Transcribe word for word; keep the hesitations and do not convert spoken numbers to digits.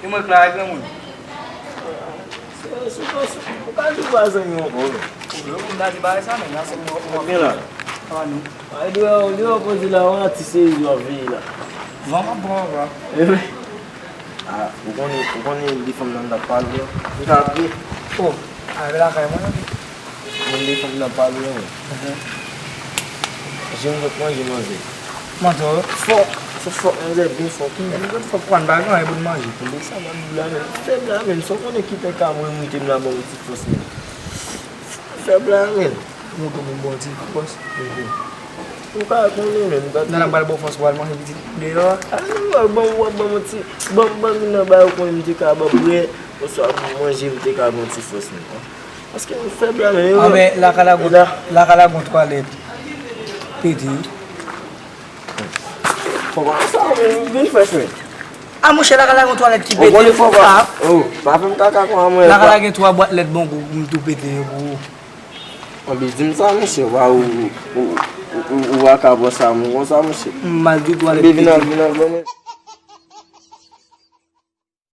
Kòman klare granmoun? Se, se, se, ou ka di w pa zanmi ankò, non. Ou ka di bagay sa, men, nan se mwen. Ou gen la. Sa va nou? Ay, dwe, dwe, ou poze la, ou atis serye w ap veye la. Van m ap bon, van. E vre? Ah, ou konnen, ou konnen de fanm nan m t ap pale w. M ka ap veye. Oh, a, lakay mwen, non? Mwen de fanm nan pale w. Mhm. Jan m sot manje manzè. Manzè w? Fòk. Se fòk, manzè byen fòk. Mwen sot fòk, kwan pa gen anyen pou n manje. Pou de sa, m ap di la, men fèb la, men sa w konnen ki tan ka mwen moutre m la ban w ti fòs, men. Fèb la, men. Moutre m bon ti fòs. Mhm. Ou ka konnen, men, m pa. Nan, nan, pral ba w fòs pou al manje pitit deyò a. Ah, non, w ap ban m, w ap ban m yon ti, ban m, ban m nan ba yo konnen m te ka ban m bwè, oswa pou manje, m te ka ban m ti fòs, men. Paske m fèb la, men. Ah, men lakay la gon, lakay la gon twalèt pete. Konprann sa, men, vin fè fè. Ah, monchè, lakay la gon twalèt ki pete. Ou konn fò pa. Ah. Oh, pa fè m kaka kon a mwen. Lakay la gen twa bwat lèt bon gou, m tou pete yo pou ou. Anben, di m sa, monchè, wa, ou, ou, ou, ou, ou vakabon sa, moun konsa, monchè. M mal di twalèt pete. Anben, vin al, vin al, bon, men.